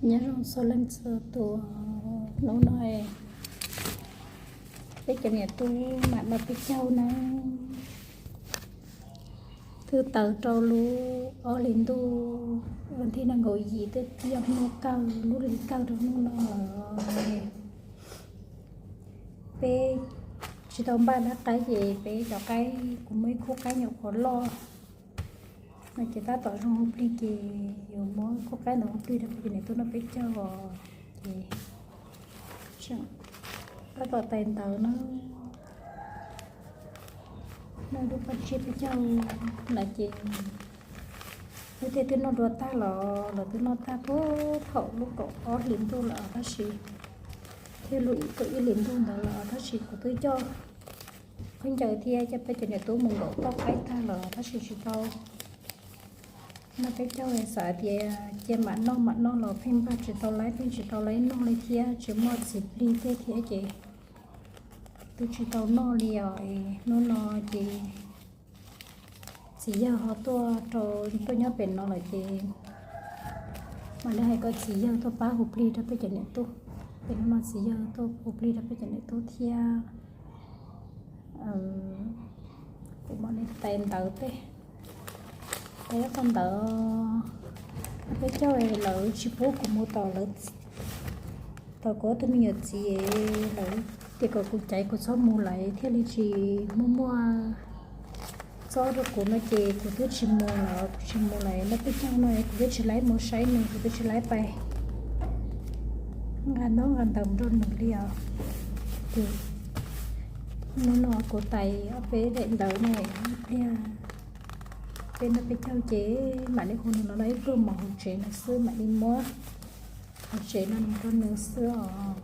Nyob zoo txhua leej txhua tus, hnub no peb cov niam tub mam noj peb caug na. Twb tawm rau lub ob hlis ntuj, vas thib nees nkaum yim twb yog hnub kawg, lub hli kawg rau hnub no lawm. Peb tsis tau npaj dab qaib ces peb cov qaib, kuv muaj ib khub qaib nyuam qhuav loj no ces tab tom zoo hu plig ces yuav muab khub qaib ntawd hu plig rau peb cov niam tub noj peb caug os. Ces tab tom tais ntawv na, noj lub paj tsiab peb caug lawm ces lub tiaj twb noj dua tag los, lawv twb noj tag puag thaum lub kaum ob hlis ntuj lawm tab sis, thiab lub kaum ib hlis ntuj ntawd lawm tab sis kuv twb coj khaub ncaws thiab coj peb cov niam tub mus nkaum toj qaib tag lawm tab sis tsis tau noj peb caug, xav tias cia mam noj mam noj los pheej npaj tsis tau laib, pheej tsis tau laib noj li thiab tsis muaj txiv plig tej thiab ces twb tsis tau noj li os. Hnub no ces txiv yawg ho tuaj rau, tuaj nyob pem no lawm ces mam li hais kom txiv yawg tuaj pab hu plig rau peb cov niam tub. Ces hnub no txiv yawg tuaj hu plig rau peb cov niam tub thiab. Kuv mam li tais ntawv tej, tais ob qho ntawv. Peb caug lawv tsis pub kuv mus tom lawv, tom kuv ob tug me nyuam txiv, lawv tias kom kuv caiv kuv txhob mus lawv thiaj li tsis muaj muaj txob rau kuv no ces kuv twb tsis mus lawm, kuv tsis mus lawm, noj peb caug no kuv twb tsis laib mus saib nws, kuv twb tsis laib pais nqa ntaub nqa ntawv rau nws li os. Ces hnub no kuv tais ob peb daim ntawv no ib pliag, peb noj peb caug ces mam li hu nws los ib pluag mus hauv tsev no xwb, mam li muab hauv tsev no mus rau nws xwb os.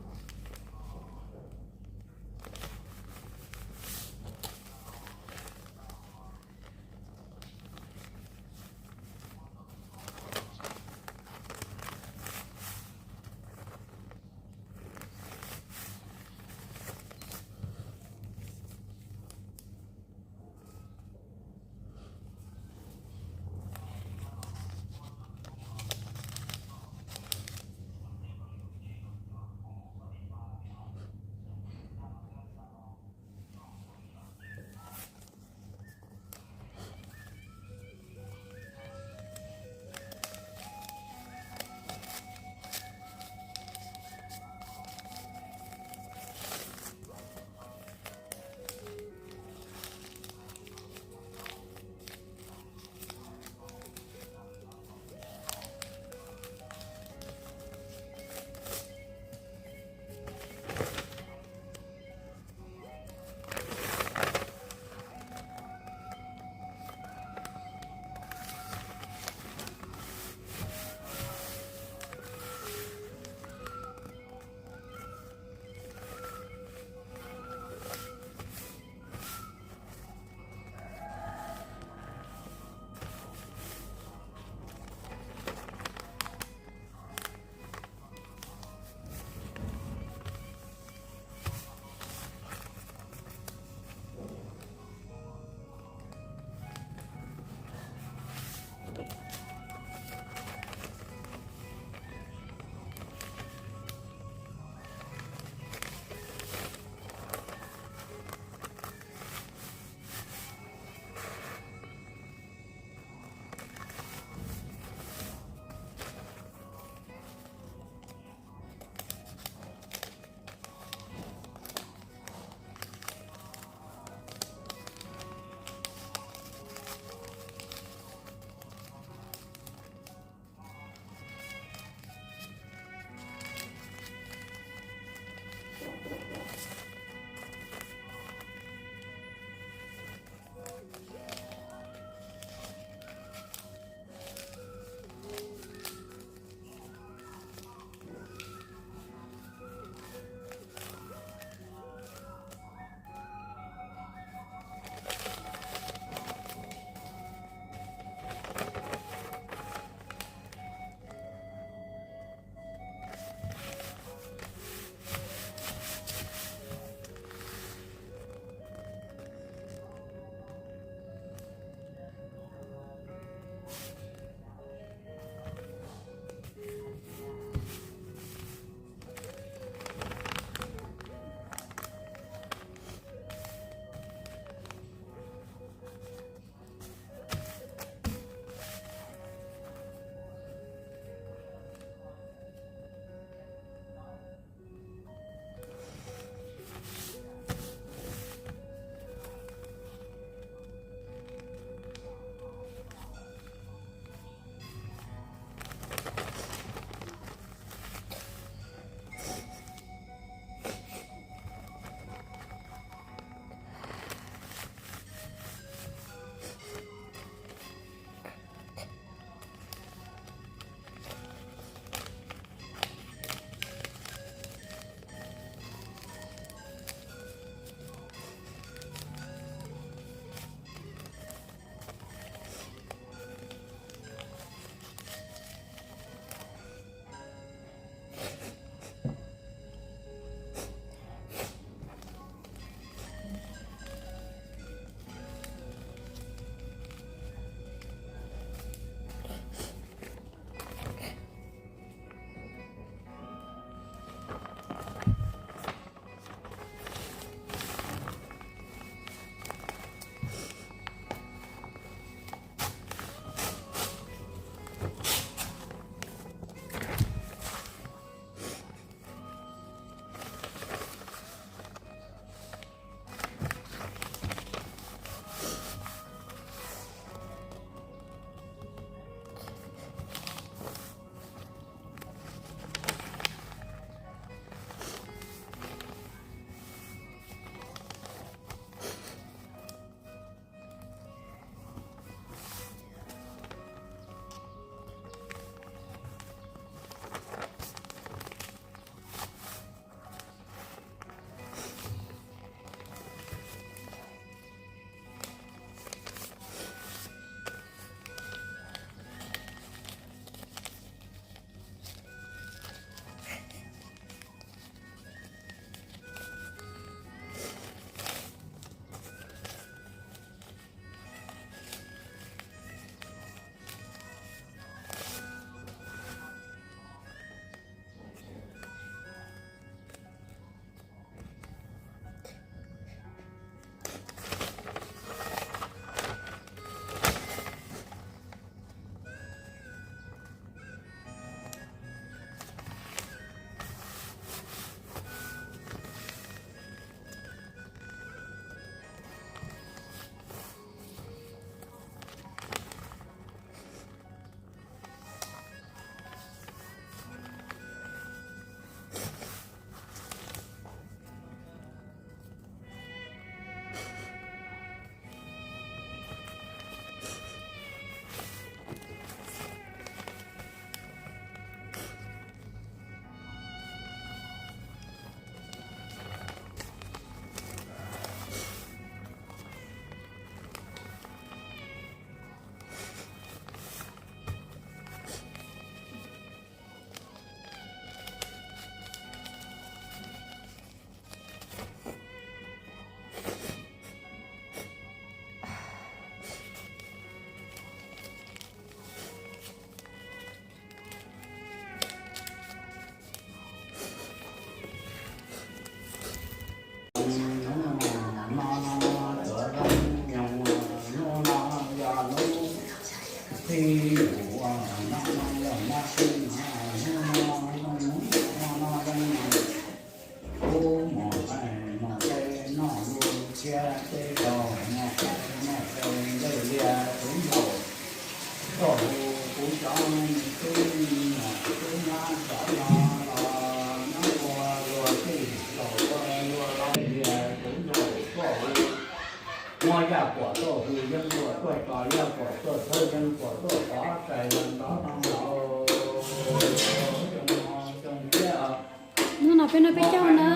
Peb noj peb caug na,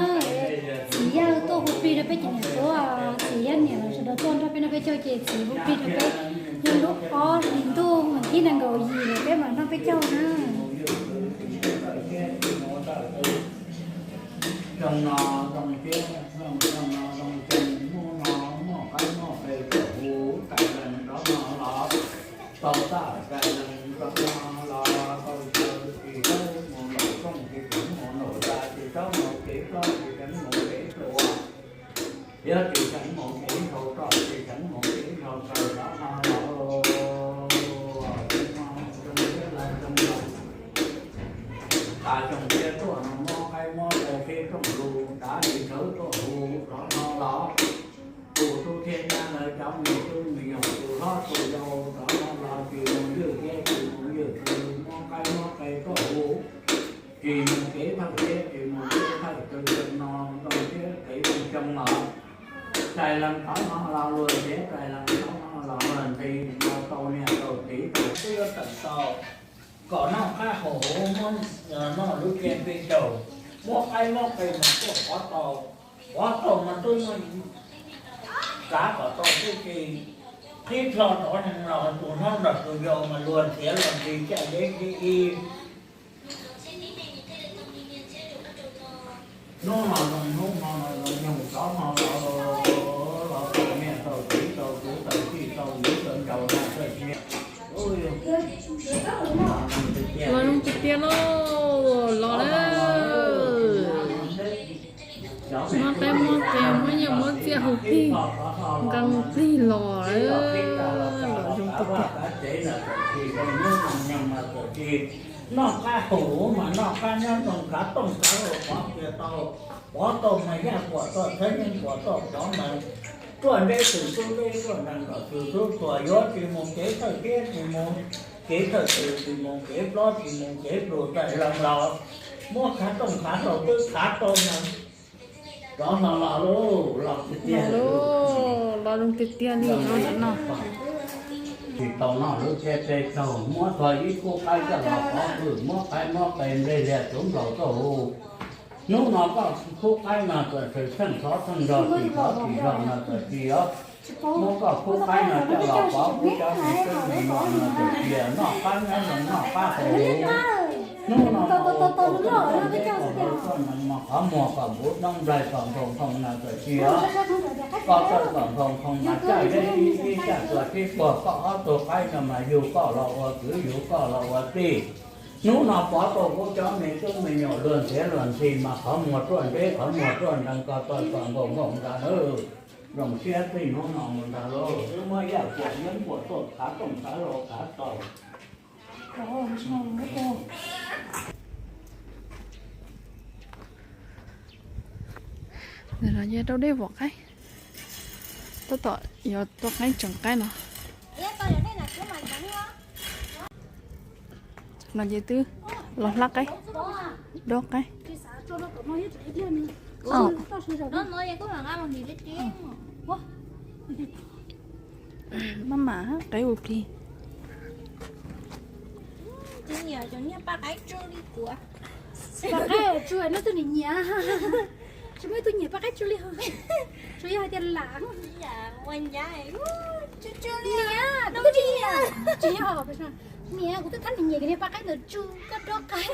txiv yawg tuaj hu plig rau peb cov niam tub, txiv yawg niam los sawv daws tuaj nrog peb noj peb caug ces txiv hu plig rau peb. Yog lub ob hlis ntuj vas thib nees nkaum yim lawm peb mam noj peb caug na. Zoo no zoo thiab, zoo no zoo zoo, hnub no muaj qaib muaj qe tuaj hu, tais lees rov no los tau, tais lees rov no los tau, caw tsis txhob mus nraum rooj, tsis txhob mus nraum zos, tsis txhob mus kev plob, tsis txhob mus kev pluas, thiab tsis txhob mus kev nrhau roj, tsis txhob mus kev nrhau kaw, rov no los. Zoo thiab laj zoo los, tas xyoo thiab tuaj no muab qaib muab qe qhib rooj lus, dav li khawv tuaj hu rov no los. Tus tub thiab nyab lawv cov me tub me nyuam, tus hlob tus yau rov no los, tsis mus ywj thiab tsis mus ywj twg, muab qaib muab qe tuaj hu, tsis mus kev thawj thiab tsis mus kev thawj twg, no zoo thiab kev zoo xyoo los. Tais lees rov no los luag ntev, tais lees rov no los luag ntxhi, los tau niam tau txiv tau tub tawm tau, kom noj qab haus huv, muab noj lub cev peb caug, muab qaib muab qe mas tuaj pov tau, pov tau mas twb muab txav kom tau tub ki, qhib plho rov neeg los tus hlob nrog tus yau mas luag ntiav luag ntxhi caj deb dib ib. Hnub no zoo hnub, hmo no zoo hmo, rov hmo los, los tau niam tau txiv tau kwv tau tij tau yus tau ncaus no txawj cia. Los zoo tiag tiag lauj, los lawm. Muab qaib muab qe muab nyiaj muab txiaj hu plig, nqa hu plig los lawm, los zoo tiag tiag. Noj qab haus huv mas noj qab nyob zoo, khav tooj khav hlau pov kiag tau, pov tau mas yaj puas tau, txheeb yeeb puas tau, pov mas ruaj nreb tus tub nreb, ruaj nrees tus tub tuag, yuav tsis mus kev thawj thiab tsis mus kev thawj twg, tsis mus kev plob tsis mus kev pluas, tais lees los muab khav tooj khav hlau twb khav tau mas rov hlo los lauj, los tiag tiag lauj, los zoo tiag tiag li no. Tsis tau noj lub cev peb caug, muab txog ib khub qaib coj los pov hwm, muab qaib muab qe nplej liag tuv nplaum tuaj hu. Hnub no koj khub qaib no txawm tseem tsheej xov tsheej zog, tsis xov tsis zog no txawm tsis os. Muab koj khub qaib no coj los pov kuv cov me tub me nyuam no txawm tsis noj qab nyob zoo noj qab haus huv. Hnub no ua tau ua tau ua tau ua tau ua tau ua tau mas qhov muag kom npuv noob nplaig kom nphoo nphoo no txawm tsis os. Koj txawj kom nphoo nphoo mas caj deb ib ib caj tuag tib puag, koj ob tug qaib no mas yug koj los ua kwv yug koj los ua tij. Hnub no pov tau kuv cov me tub me nyuam luag ntiav luag ntxhi mas qhov muag ruaj nreb qhov muag ruaj nrees, koj txawj kom nphoo nphoo ntag lauj. Zoo siab txij hnub no mus ntag lauj, wb muab yaj puas yeeb puas tuaj khav tooj khav hlau khav tau. Ntawm no yog rau dej vom qaib, tab tom yuav tua qaib tseem qaib no. No ces twb los hlab qaib, dob qaib. Maj mam qev ua plig. Paj qaib tsw, no tus nim nyiam, tsis muaj ib tug nyiam paj qaib tsw li, tsuas yog hais tias lam. Nyiam, kuv twb tsis nyiam, tsis yog, nyiam, kuv twb thab nyiam nyiam niag paj qaib ntawd tsw, koj dob qaib.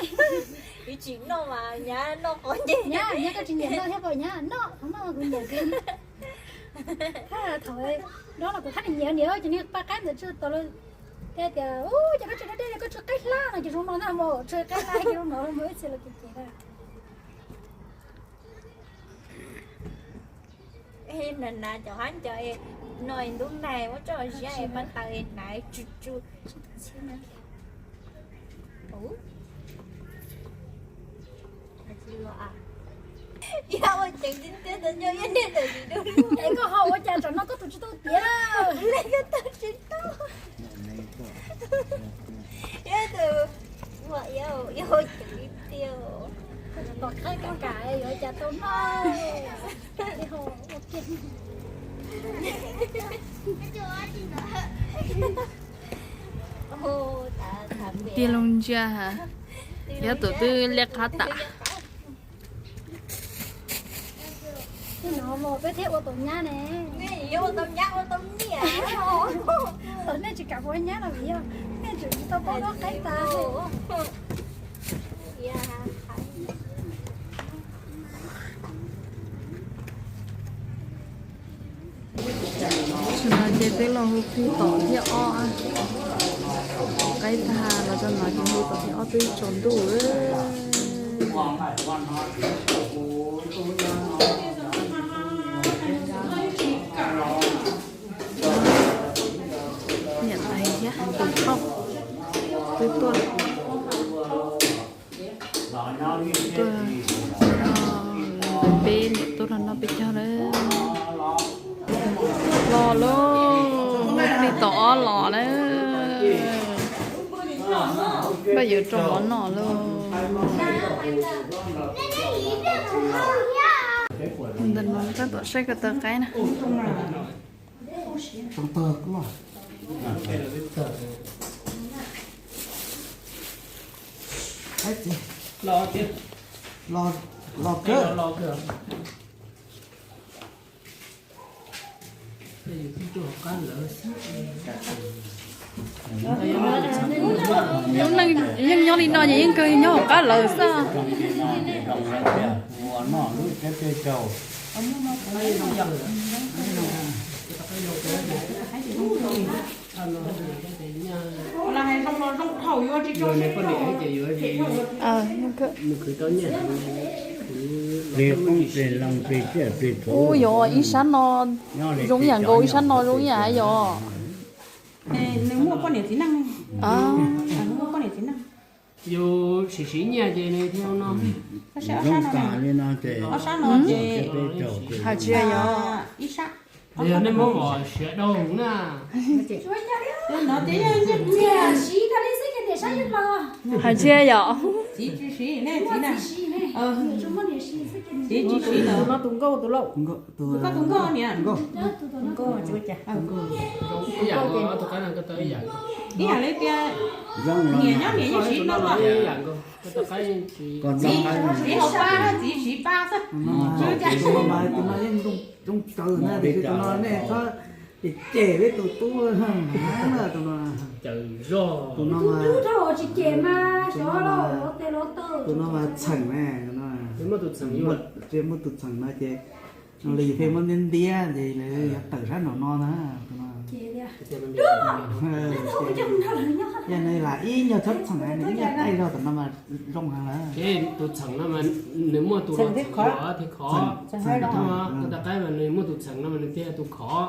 Tsis noj mas nyab noj qhov nyiam, nyab koj tsis nyiam noj thiab, koj nyab noj qhov no kuv nyiam kawg. Thaum dob los kuv thab nyiam nyiam ces niag paj qaib ntawd tsw tau lawm. Thiab tias, u, ces koj tsis dob dej, koj tsw qaib hlab no ces zoo no ntag mas, tsw qaib hlab ces zoo no mus ib txhis los ces ces na. Nav nav cov hab nco, no ntub nag muab tso ziab es pab taws es nav tsw tsw. Yog ua ceev tiag tiag, tau nyob ib niag tawm tsis dub. Es koj ho ua cas tsam no koj tus tsis tau tiav? Koj tus tsis tau. Yog tus ua, yog ua ceev tiag tiag. Tom qab kam kam yuav cas tau noj. Tiag loo ntsia, yog tus twb liab qab tas. Hnub no los peb thiaj ua tau nyab ne. Ua tau nyab ua tau niam. Tau nej tsis kam ua nyab no vim yog nej tseem tsis tau paub dob qaib tas. Tam sim no ces twb los hu plig tom thiab ob, qaib tag los tso no ces hu tom thiab ob twb tsaus ntuj. Niam tais thiab tus phauj twb tuaj. Tuaj, peb niam tuaj los noj peb caug lawm. Los lauj, hu plig tom ob los na. Koj yuav rau mov noj lauj. Ntawm no tab tom saib ko taw qaib na. Lub neej yeej nyob li no ces yeej kawg nyob hauv qab lawm xwb. Ub, yog ib sab no zoo ib yam nkaus, ib sab no zoo ib yam yom. Nws muaj poj niam txiv neej, nws muaj poj niam txiv neej. Yus siv siv nyiaj ces nws thiaj no. Ob sab no ces hais tsis yog ib sab. Yog nej muab vos siav dhau na. Hais tsis yog. Txiv tsis siv ne, txiv na. Txiv tsis siv lawm. Tus no tus nkauj tus lauj. Tus koj tus nkauj niam. Tus nkauj tsis ua cas. Ib yam nkaus, tus qaib no ko taw ib yam nkaus. Ib yam li tias niam nyob niam yeej siv no los. Txiv hauv pa, txiv siv pa xwb. Tus no yeej zoo tsawv na, tiam sis tus no nej txhob cem peb tus tub na, tus no. Tus no mas, tus no mas, tus no mas txheem ne, tus no. Tsis muaj tus txheem no ces li pheej muab ntiab ntiab ces lawv yuav tawm sab nraum no na, tus no. Yog nws lam ib nyuag txhob txheem, nws ib nyuag qaij zog tam no mas zoo heev lawm. Tus txheem no mas nws muaj tus los txheem thiab khov. Tus qaib mas nws muaj tus txheem no mas nws thiaj tus khov.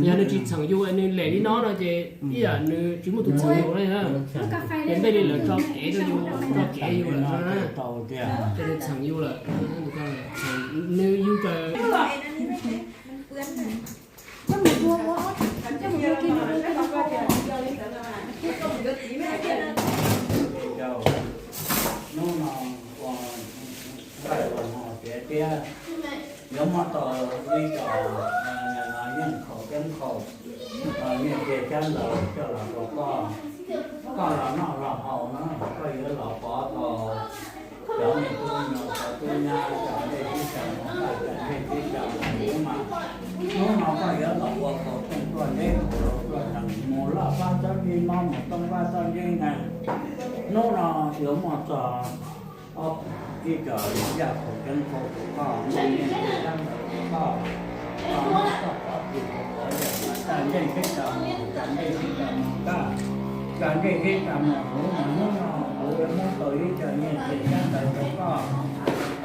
Yog nws tsis txheem yus, nws lem li no no ces ib yam nws tsis muaj tus txheem yus na. Ces npej li lawv tso kev rau yus, tso kev yus lawm no na. Ces nws txheem yus lawm. Nws yus tawm. Hnub no ua nqaij ua no tiav tiab, yuav muab tau ib co yeej khaus ceeb khaus, nyiaj txiag xyab ntawv coj los rau koj, koj los noj los haus na, koj yuav los pov tau cov me tub me nyuam, cov tub nyab, cov ntej sib tau mus, cov ntej sib tau mus mas, hnub no koj yuav los ua kaus tooj tuaj nteb kaus hlau tuaj tsees, mus loj pab tsob ntseg mob, mus tooj pab tsob ntseg nees. Hnub no yuav muaj txog ob ib co yaj khaum ceeb khaus rau koj, muaj nyiaj txiag xyab ntawv rau koj, koj muab koj pov txhij pov yawm mas tsa ntsej sib tau mus, tsa ntsej sib tau mus koj, tsa ntsej sib tau mus kuv, mas hnub no kuv yuav muab tau ib co nyiaj txiag xyab ntawv rau koj.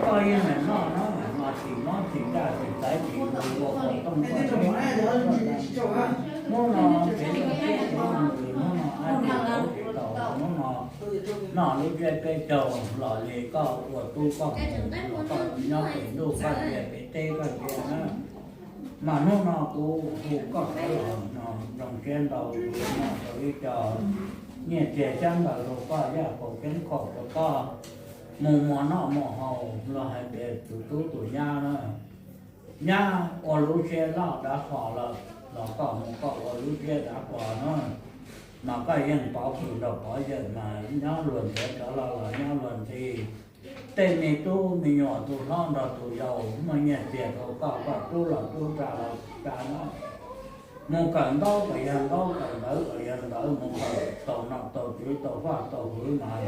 Koj yeej meem noj no, mas tsis mob tsis nraj tsis txaiv tsis ua kaus tooj tuaj nteb. Hnub no kev noj tsis noj nws, hnub no ab tsis tau tsis tau, hnub no noj lub tsiab peb caug los li koj ua tub koj mus, koj nyob pem ntuj koj ntsia pem teb koj ntsia na. Mas hnub no kuv hu koj sawv los no zoo siab ntau, kuv yuav muab tau ib co nyiaj txiag xyab ntawv rau koj, yaj khaum ceeb khaum rau koj, mus muas noj muas haus los hais tias tus tub tus nyab na. Nyab ua lub siab loj dav hlo lawm los koj mus koj ua lub siab dav hlo na. Mas koj yeej pov pwm nrog pov yawm mas nyob luag ntxhi rov los los nyob luag ntxhi. Tej me tub me nyuam tus hlob nrog tus yau muaj nyiaj txiag rau koj, koj rub los rub tsa los tsa no. Mus kawm ntaub kom yog ntaub, kawm ntawv kom yog ntawv, mus kawm tau nom tau tswv tau faj tau hwv mas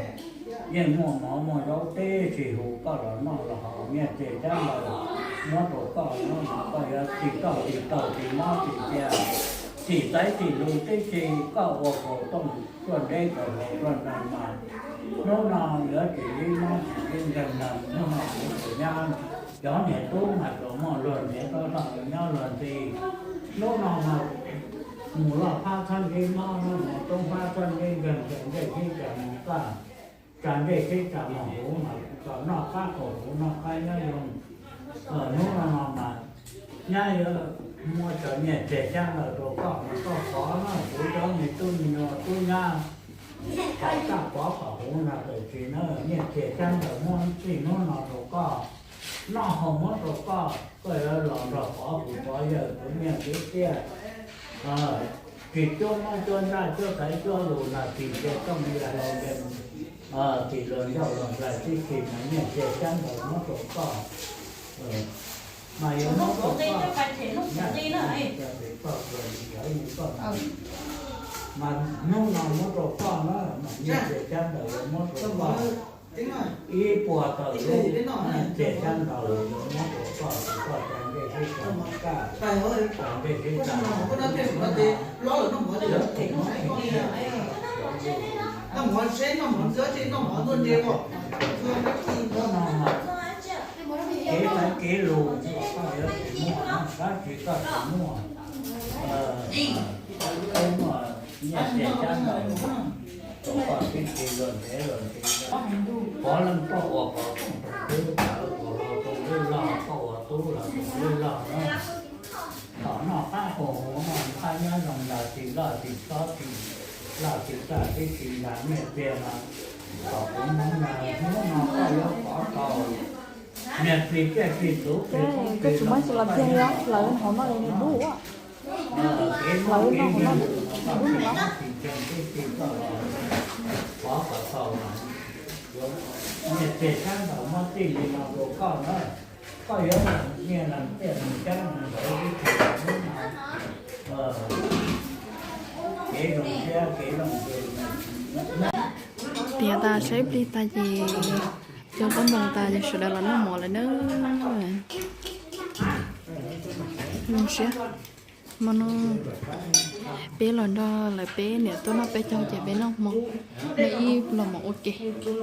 yeej muaj mov muaj zaub tib si hu koj los noj los haus. Nyiaj txiag cab ntawd muab rau koj no mas koj yuav tsis tau tsis tau tsis mob tsis cia, tsis xaiv tsis lus tib si, koj ua kaus tooj tuaj nreb kaus hlau tuaj nreeg mas hnub no yuav tsis ib mob tsis ib nkeeg neeg. Hnub no kuv tus nyab cov niam tub mas tsuas muaj luag ntiav rov los nyob luag nti. Hnub no mas mus loj phab txhob ntsib mob, hnub no toob phab txhob ntsib nkeeg, tsa ntsej sib tsa mus kaj, tsa ntsej sib tsa mus huv mas kom noj qab qaum huv noj qab nyob zoo. Hnub no no mas nyab yuav muab cov nyiaj txiag cab ntawd rau koj mas koj pov na, kuv cov me tub me nyuam tub nyab kom kaj pov kom huv no tawm tsis na. Nyiaj txiag cab ntawd muab txij hnub no rau koj, noj haus muab rau koj, koj yuav los nrog pov kuv pov yawg kuv nyiaj kuv txiaj. Tsis cuab mob cuab ntsaj cuab xaiv cuab lus no tsis nce tooj nce hlau nce, tsis luag ncauj luag nplaig tib si mas nyiaj txiag cab ntawd muab rau koj. Mas yuav muab rau koj, mas hnub no muab rau koj na, mas nyiaj txiag cab ntawd yuav muab rau koj ib puas tawm lub, nyiaj txiag cab ntawd yuav muab rau koj, koj tsa ntsej sib tsa mus kaj, tsa ntsej sib tsa mus huv no, yuav theem muab theem txiaj, hnub no mas kev xaiv kev lus koj yuav tsum muaj, tab sis koj tsis muaj. Peb muaj nyiaj txiag cab ntawd rau koj tib si, luag ntev luag nti, pov leej pov ua pov tooj rau lub tawv, pov hlau rau lub log, koj ua tub los rau lub log na. Thaum noj qab qaum huv no qab nyob zoo los tsis loj tsis txhob tsis loj tsis txaj tib si nrag nyiaj txiag no. Thaum kuv Hmoob no hnub no koj yuav pov tau niag txiv tsiaj txiv txhu, txiv txhu txiv zoo, koj yuav pov tau kev noj kev haus no, koj tsis mob tsis nkeeg tib si, koj los pov kom tau mas yuav, nyiaj txiag cab ntawd muab txij li no rau koj na. Koj yuav lees nyiaj lees txiaj lees cab lees ntawv tib si, hnub no kev zoo siab kev zoo nkaus. Tiav tas saib plig tas ces cog kab moos tas ces sawv daws los noj mov lawm na. Zoo siab. Hmo no peb los nrog lawv peb niam tuaj noj peb caug ces peb noj hmo, noj ib los mov ua ke. Ces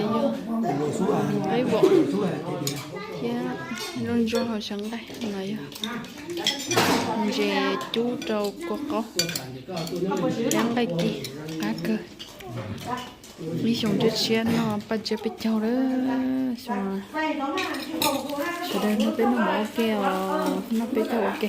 yog qaib vom thiab zoo ntsuag hauv xyaw nqaij, no yog ntses cub rau kua qaub thiab nqaij kis, qab kawg. Ib xyoo tshiab tshiab noj paj tsiab peb caug lawm, xyoo no sawv daws nrog peb noj mov ua ke os, noj peb caug ua ke.